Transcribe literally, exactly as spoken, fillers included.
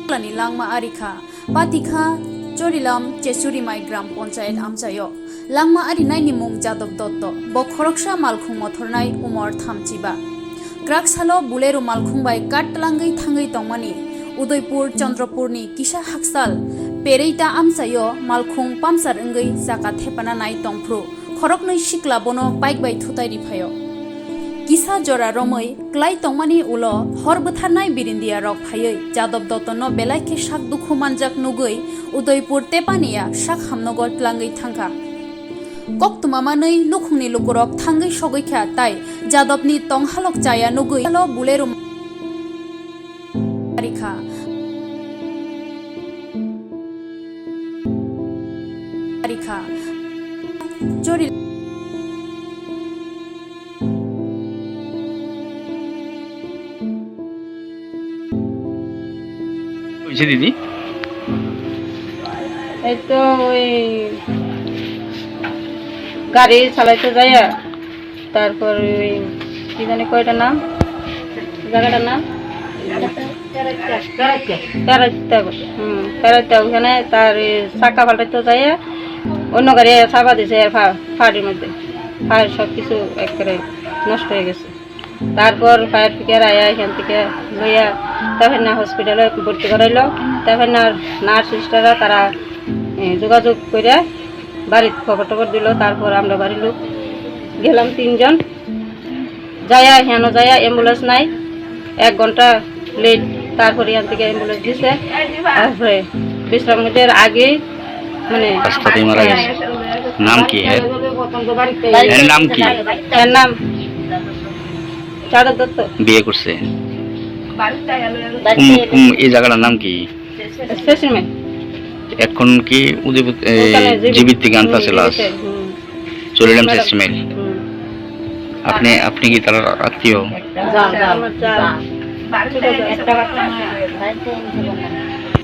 Lani langma ari kha, pati kha Chorilam Chechurimai Gram Panchayat amchaio. Langma ari naini mung Jadab Dotto, bo khoroksa malkhung mothornai umor thamchiba. Kraksalo Bolero malkhung bai kat tlangwi thangwi tongmani Udaipur Chandrapurni kisa haksal Pereita amchaio malkhung pamsar wngwi chaka thepana nai tongphru. Khoroknwi sikla bono bike bai thutai riphaio. Kisa jora romwi klai tongmani ulo hor bwtharnai birindia rok phaiwi Jadab Dottono belai khe sak dukhu manjak nugwi Udaipur Tepania sak hamnogo tlangwi thangkha. Koktwma manwi nukhungni lukurok thangwi sogwi kha tai Jadabni tonghalok chaya nugwi lo Bolero Rikha. Rikha. Chori. হয়েছে দিদি? এই তো ওই গাড়ি চালাইতে যাইয়া, তারপর ওই কি জানি কয়টা নাম, জায়গাটার নাম? পেরাইতা। হুম, পেরাইতা। ওখানে তার ওই চাকা পাল্টাইতে যাইয়া অন্য গাড়ি চাপা দিছে এর ফা-, ফাড়ির মধ্যে। ফাড় সব কিছু একেবারে নষ্ট হয়ে গেছে। তারপর ফায়ার ব্রিগেড আয়া এখান থেকে লইয়া তারপর না হসপিটালে ভর্তি করাইলো। তারপর না নার্স সিস্টাররা তারা, এ, যোগাযোগ করে বাড়িত খবর টবর দিল। তারপর আমরা বাড়ির লোক গেলাম তিনজন। যাইয়া এখানে যাইয়া অ্যাম্বুলেন্স নাই, এক ঘন্টা লেট। তারপরে এখান থেকে অ্যাম্বুলেন্স দিছে। তারপরে বিশ্রামগৃহের আগেই মানে রাস্তাতেই মারা গেছে। নাম কি এর? এর নাম কি? এর নাম চাদর দত্ত। বিয়ে করছে? কোন, কোন, এই জায়গাটার নাম কি? শেষমেশ। এখন কি উদয়পুর, এ, ওখানে জীবিত। জীবিত থেকে আনতে হুম, আছে লাশ? জীবিত, হুম। চলিলাম ম্যাডাম। শেষমেশ। হুম। আপনি, আপনি কি তার আত্মীয়? যা, যা, আমার যা। যা। ছোট যা। একটা বাচ্চা নয়।